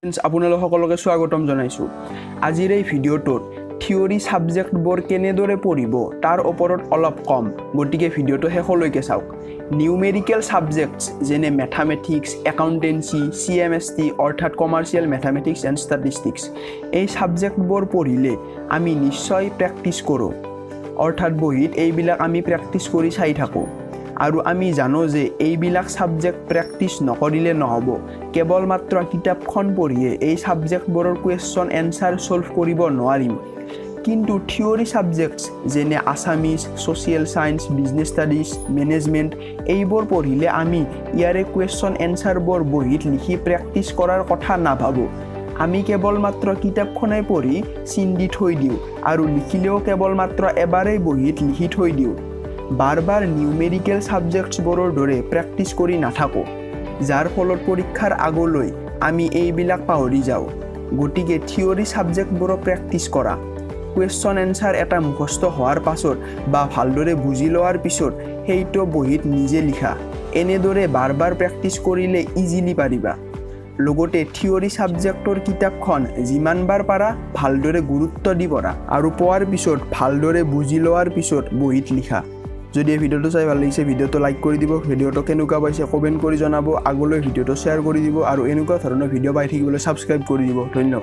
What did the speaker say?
আপোনালোক সকলোকে স্বাগতম জনাইছোঁ। আজিৰ এই ভিডিঅ'টোত থিয়ৰী ছাবজেক্টবোৰ কেনেদৰে পঢ়িব তাৰ ওপৰত অলপ ক'ম, গতিকে ভিডিঅ'টো শেষলৈকে চাওক। নিউমেৰিকেল ছাবজেক্টছ যেনে মেথামেটিক্স, একাউণ্টেঞ্চি, চিএমএছটি অৰ্থাৎ কমাৰ্চিয়েল মেথামেটিক্স এণ্ড ষ্টেটিষ্টিক্স, এই ছাবজেক্টবোৰ পঢ়িলে আমি নিশ্চয় প্ৰেক্টিছ কৰোঁ, অৰ্থাৎ বহীত এইবিলাক আমি প্ৰেক্টিছ কৰি চাই থাকোঁ আৰু আমি জানো যে এইবিলাক ছাবজেক্ট প্ৰেক্টিছ নকৰিলে নহ'ব। কেৱল মাত্ৰ কিতাপখন পঢ়িয়ে এই ছাবজেক্টবোৰৰ কুৱেশ্যন এনচাৰ ছল্ভ কৰিব নোৱাৰিম। কিন্তু থিয়ৰী ছাবজেক্টছ যেনে Assamese, social science, business studies, management, এইবোৰ পঢ়িলে আমি ইয়াৰে কুৱেশ্যন এনচাৰবোৰ বহীত লিখি প্ৰেক্টিছ কৰাৰ কথা নাভাবোঁ। আমি কেৱল মাত্ৰ কিতাপখনেই পঢ়ি চিন দি থৈ দিওঁ আৰু লিখিলেও কেৱল মাত্ৰ এবাৰেই বহীত লিখি থৈ দিওঁ। বাৰ বাৰ নিউমেৰিকেল ছাবজেক্টছবোৰৰ দৰে প্ৰেক্টিছ কৰি নাথাকোঁ, যাৰ ফলত পৰীক্ষাৰ আগলৈ আমি এইবিলাক পাহৰি যাওঁ। গতিকে থিয়ৰী ছাবজেক্টবোৰো প্ৰেক্টিছ কৰা। কুৱেশ্যন এনচাৰ এটা মুখস্থ হোৱাৰ পাছত বা ভালদৰে বুজি লোৱাৰ পিছত সেইটো বহীত নিজে লিখা। এনেদৰে বাৰ বাৰ প্ৰেক্টিছ কৰিলে ইজিলি পাৰিবা। লগতে থিয়ৰী ছাবজেক্টৰ কিতাপখন যিমানবাৰ পাৰা ভালদৰে গুৰুত্ব দি পঢ়া আৰু পোৱাৰ পিছত ভালদৰে বুজি লোৱাৰ পিছত বহীত লিখা। যদি এই ভিডিঅ'টো চাই ভাল লাগিছে, ভিডিঅ'টো লাইক কৰি দিব। ভিডিঅ'টো কেনেকুৱা পাইছে কমেণ্ট কৰি জনাব। আগলৈ ভিডিঅ'টো শ্বেয়াৰ কৰি দিব আৰু এনেকুৱা ধৰণৰ ভিডিঅ' পাই থাকিবলৈ ছাবস্ক্ৰাইব কৰি দিব। ধন্যবাদ।